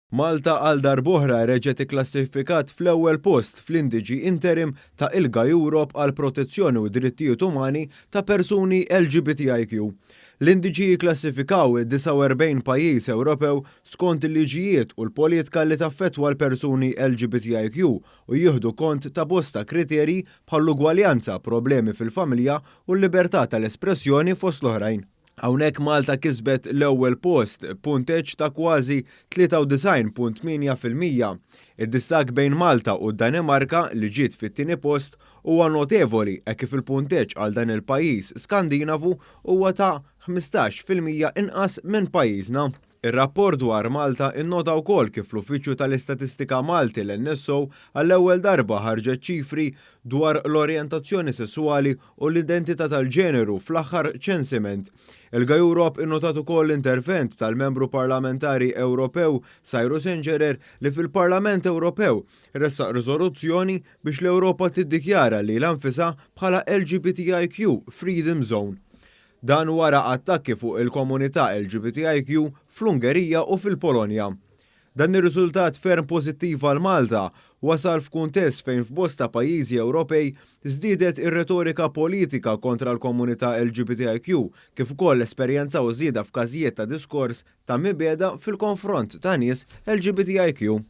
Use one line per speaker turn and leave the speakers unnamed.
Malta għal darb'oħra reġgħet ikklassifikat fl-ewwel post fl-indiċi interim ta' ILGA Europe għal protezzjoni u drittijiet umani ta' persuni LGBTIQ. L-indiċi jikklassifikaw 49 pajjiż Ewropew skont il-liġijiet u l-politika li taffettwa l-persuni LGBTIQ u jieħdu kont ta' bosta kriterji bħall-ugwaljanza, problemi fil-familja u l-libertà tal-espressjoni fost l-oħrajn. Hawnhekk Malta kisbet l-ewwel post b'punteġġ ta' kważi 93.8%. Id-distakk bejn Malta u d-Danimarka li ġiet fit-tieni post huwa notevoli hekk kif il-punteġġ għal dan il-pajjiż Skandinavu huwa ta' 15% inqas minn pajjiżna. Ir-rapport dwar Malta innota wkoll kif l-Uffiċċju tal-Istatistika Malti l-NSO għall-ewwel darba ħarġet ċifri dwar l-orjentazzjoni sesswali u l-identità tal-ġeneru fl-aħħar ċensiment. ILGA Europe innotat ukoll l-intervent tal-membru parlamentari Ewropew Cyrus Engerer li fil-Parlament Ewropew ressaq riżoluzzjoni biex l-Ewropa tiddikjara lilha nfisha bħala LGBTIQ Freedom Zone. Dan wara attakki fuq il-komunità LGBTIQ fl-Ungerija u fil-Polonja. Dan ir-riżultat ferm pożittiv għal Malta wasal f'kuntest fejn f'bosta pajjiżi Ewropej żdiedet ir-retorika politika kontra l-komunità LGBTIQ kif ukoll esperjenzaw żieda f'każijiet ta' diskors ta' mibegħda fil-konfront ta' nies LGBTIQ.